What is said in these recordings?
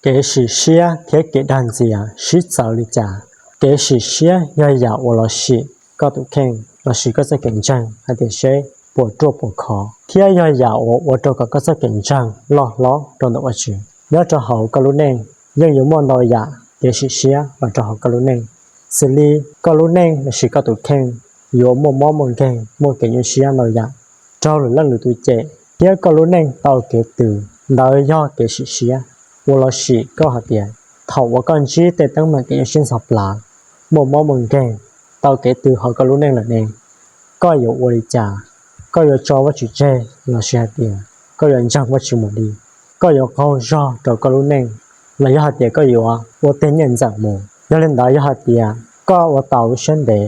Kev sim siab thiab kev dag ntxias sib txawv li cas? Kev sim siab yog yam uas los sim koj tus kheej lossis koj txoj kev ntseeg hais tias seb puas ruaj puas khov, thiab yog yam uas ua rau kom koj txoj kev ntseeg loj hlob rau ntawm Vajtswv. Nyob rau hauv koj lub neej, yeej yuav muaj ntau yam kev sim siab los rau hauv koj lub neej, xws li koj lub neej lossis koj tus kheej yuav muaj mob muaj nkeeg, muaj kev nyuaj siab ntau yam, raug lwm leej lwm tus cem, thiab koj lub neej tau kev tws, ntawd yog kev sim siab uas los sim koj hais tias thaum uas koj ntsib tej teeb meem kev nyuaj siab ntxhov plawv, muaj mob muaj nkeeg, tau kev tws hauv koj lub neej lawm ne, koj yuav ua li cas? Koj yuav tso Vajtswv tseg lossis hais tias koj yuav ntseeg Vajtswv mus li? Koj yuav qaug zog rau koj lub neej los yog hais tias koj yuav ua tej nyiaj ntxawm mus? Yog li ntawd, yog hais tias koj ua tau lub siab ntev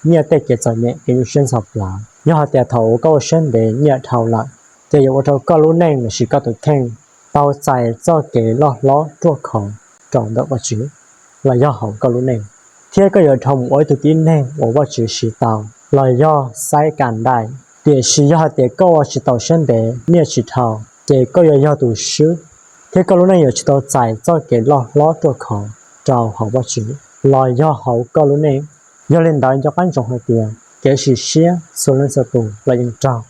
nyiaj tej kev txom nyem kev nyuaj siab ntxhov plawv, yog hais tias thaum uas koj ua siab ntev nyiaj dhau lawm, ces yuav ua rau koj lub neej lossis koj tus kheej tau txais txoj kev loj hlob ruaj khov rau ntawm Vajtswv los yog hauv koj lub neej, thiab koj yuav dhau mus ua ib tug tib neeg uas Vajtswv siv tau los yog xaiv kam daim. Tiam sis yog hais tias koj ua tsis tau siab ntev nyiaj tsis dhau, ces koj yuav yog tus swb, thiab koj lub neej yuav tsis tau txais txoj kev loj hlob ruaj khov rau hauv Vajtswv los yog hauv koj lub neej. Yog li ntawd, nco qab ntsoov hais tias kev sim siab txhua leej txhua tus los yeej raug,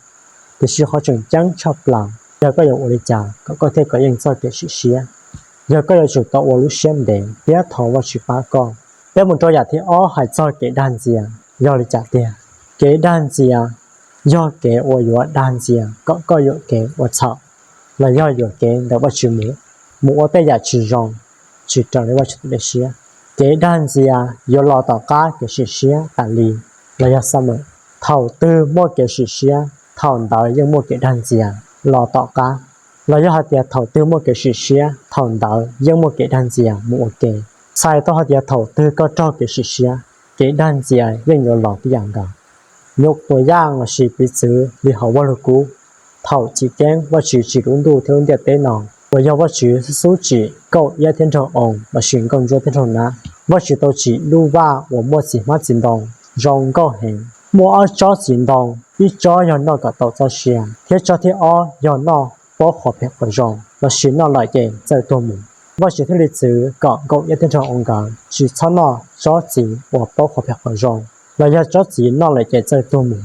tiam sis qhov tseem ceeb tshaj plaws yog koj yuav ua li cas kom koj thiaj kov yeej txoj kev sim siab. Yog koj yuav tsum tau ua lub siab ntev thiab thov Vajtswv pab koj. Peb mus rau yam thib ob hais txog kev dag ntxias yog li cas tiag. Kev dag ntxias yog kev uas yuav dag ntxias kom koj yuam kev ua txhaum los yog yuam kev ntawm Vajtswv mus, mus ua tej yam tsis zoo, tsis raws li Vajtswv tus dej siab. Kev dag ntxias yuav los tom qab kev sim siab tas li los yog xa mem. Thaum twg muaj kev sim siab, thaum ntawd yeej muaj kev dag ntxias los tom qab, los yog hais tias thaum twg muaj kev sim siab, thaum ntawd yeej muaj kev dag ntxias mus ua ke. Txhais tau hais tias thaum twg koj raug kev sim siab, kev dag ntxias yeej yuav los tib yam nkaus. Nyuj tua yaj lossis piv txwv li hauv Vajlug Kub, thaum chiv keeb Vajtswv tsim lub ntuj thiab lub ntiaj teb no, uas yog Vajtswv xub tsim nkauj iab thiab nraug oo lossis nkauj ntsuab thiab nraug nab. Vajtswv tau tsim lub vaj uas muaj txiv hmab txiv ntoo zoo nkauj heev. Muaj ob tsob txiv ntoo, ib tsob yog noj kom tau txoj sia, thiab tsob thib ob yog noj paub qhov phem qhov zoo lossis noj lawm ces txawj tuag mus. Vajtswv thiaj li txwv kom nkauj iab thiab nraug oo nkawd tsis txhob noj tsob txiv uas paub qhov phem qhov zoo los yog tsob txiv noj lawm ces txawj tuag mus.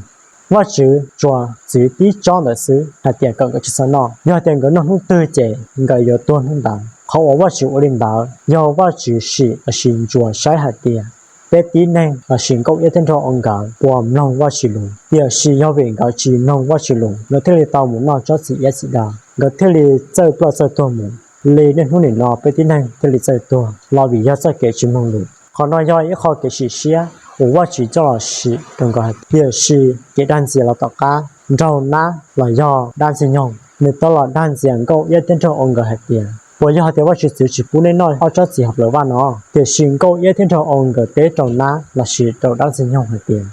Vajtswv tsuas txwv tib tsob ntawd xwb hais tias kom nkawd tsis txhob noj, yog tias nkawd noj hnub twg ces nkawd yuav tuag hnub ntawd. Qhov uas Vajtswv ua li ntawd yog Vajtswv sim lossis ntsuas saib hais tias peb tib neeg lossis nkauj iab thiab nraug oo nkawd puas mloog Vajtswv lus. Tiam sis yog vim nkawd tsis mloog Vajtswv lus, nkawd thiaj li tau mus noj tsob txiv iab txiv daw, nkawd thiaj li txawj ploj txawj tuag mus li niaj hnub nim no peb tib neeg thiaj li txawj tuag los vim yog txoj kev tsis mloog lus. Qhov no yog ib qho kev sim siab uas Vajtswv coj los sim rau nkawd hais tias, tiam sis kev dag ntxias los tom qab. Nraug nab los yog dab ntxwg nyoog, nws tau los dag ntxias nkauj iab thiab nraug oo nkawd hais tias, puas yog hais tias Vajtswv txwv tsis pub nej noj ob tsob txiv hauv plawv vaj no? Tiam sis nkauj iab thiab nraug oo nkawd teb rau nab lossis rau dab ntxwg nyoog hais tias,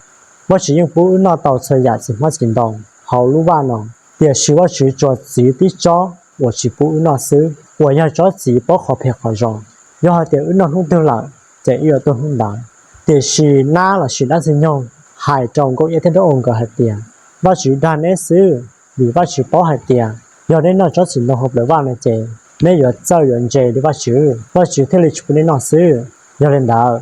Vajtswv yeej pub wb noj tau txhua yam txiv hmab txiv ntoo hauv lub vaj no, tiam sis Vajtswv tsuas txwv tib tsob uas tsis pub wb noj xwb, uas yog tsob txiv paub qhov phem qhov zoo. Yog hais tias wb noj hnub twg lawm, ces wb yuav tuag hnub ntawd. Tiam sis nab lossis dab ntxwg nyoog hais rau nkauj iab thiab nraug oo nkawd hais tias, Vajtswv dag neb xwb, vim Vajtswv paub hais tias yog neb noj tsob txiv ntoo hauv plawv vaj no ces neb yuav txawj yuav ntse li Vajtswv, Vajtswv thiaj li tsis pub neb noj xwb. Yog li ntawd,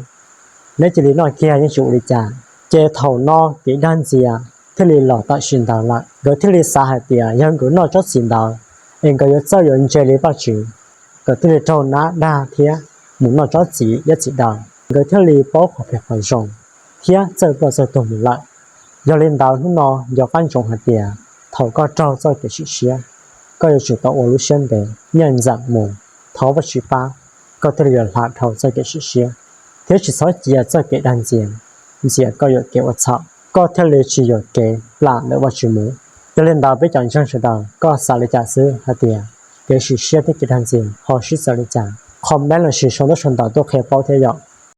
neb cia li noj kiag yeej tsis ua li cas. Ces thaum no kev dag ntxias thiaj li los tam sim ntawd lawm. Nkawd thiaj li xav hais tias yog nkawd noj tsob txiv ntawd es nkawd yuav txawj yuav ntse li Vajtswv. Nkawd thiaj li raug nab dag thiab mus noj tsob txiv iab txiv daw. Nkawd thiaj li paub qhov phem qhov zoo thiab txawj ploj txawj tuag mus lawm. Yog li ntawd hnub no nco qab ntsoov hais tias thaum koj raug txoj kev sim siab, koj yuav tsum tau ua lub siab ntev, nyiaj ntxawm mus, thov Vajtswv pab, koj thiaj li yuav hla dhau txoj kev sim siab, thiab tsis txhob cia txoj kev dag ntxias ntxias koj yuam kev ua txhaum, koj thiaj li tsis yuam kev plam ntawm Vajtswv mus. Yog li ntawd peb cov ntseeg sawv daws, koj xav li cas xwb hais tias kev sim siab thiab kev dag ntxias ho sib txawv li cas? Comment lossis sau ntaub sau ntawv tuaj qhia paub thiab yom.